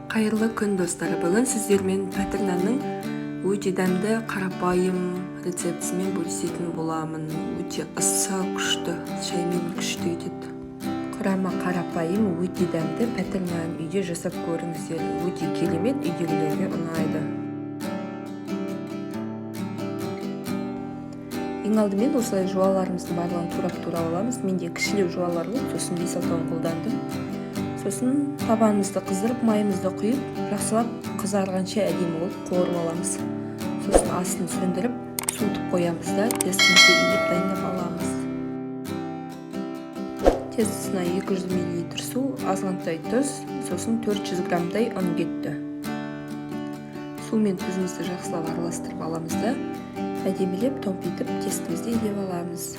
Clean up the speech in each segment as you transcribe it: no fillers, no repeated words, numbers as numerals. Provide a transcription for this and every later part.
Қайырлы күн, достар! Бүгін сіздермен пәтір нанның өте дәмді, қарапайым рецептісімен бөлісетін боламын. Өте ысы, күшті, шаймен күшті кетеді. Құрамы қарапайым, өте дәмді пәтір нан. Үйде жасап көріңіздер, өте керемет, үйдегілерге ұнайды. Ең алдымен осылай жуаларымыздың барлығын турап-турап аламыз. Менде кішілеу жуалар болды, сосын 5-6-уын қолдандым. Сосын табанымызды қыздырып, майымызды құйып, жақсылап қызарғанша әдемі қылып қуырып аламыз. Сосын астын сөндіріп, суытып қоямыз да, тестомызды илеп дайындап аламыз. Тестосына 200 мл су, азғантай тұз, сосын 400 граммдай ұн кетті. Су мен тұзымызды жақсылап араластырып аламыз да, әдемілеп томпитып тестімізді илеп аламыз.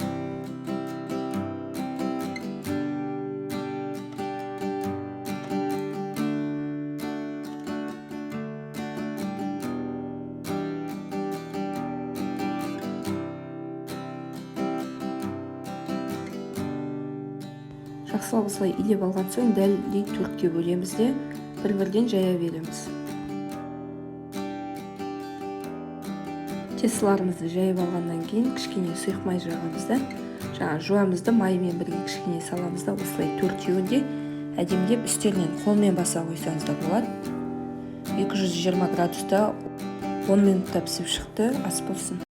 Жақсылап осылай илеп алған соң, дәлдей төртке бөлеміз де, бір-бірден жая береміз. Тестоларымызды жайып алғаннан кейін кішкене сұйық май жағамыз да, жаңа жуамызды маймен бірге кішкене саламыз да, осылай төртеуін де әдемілеп үстерінен қолмен баса қойсаңыздар болады. 220 градуста 10 минутта пісіп шықты. Ас болсын!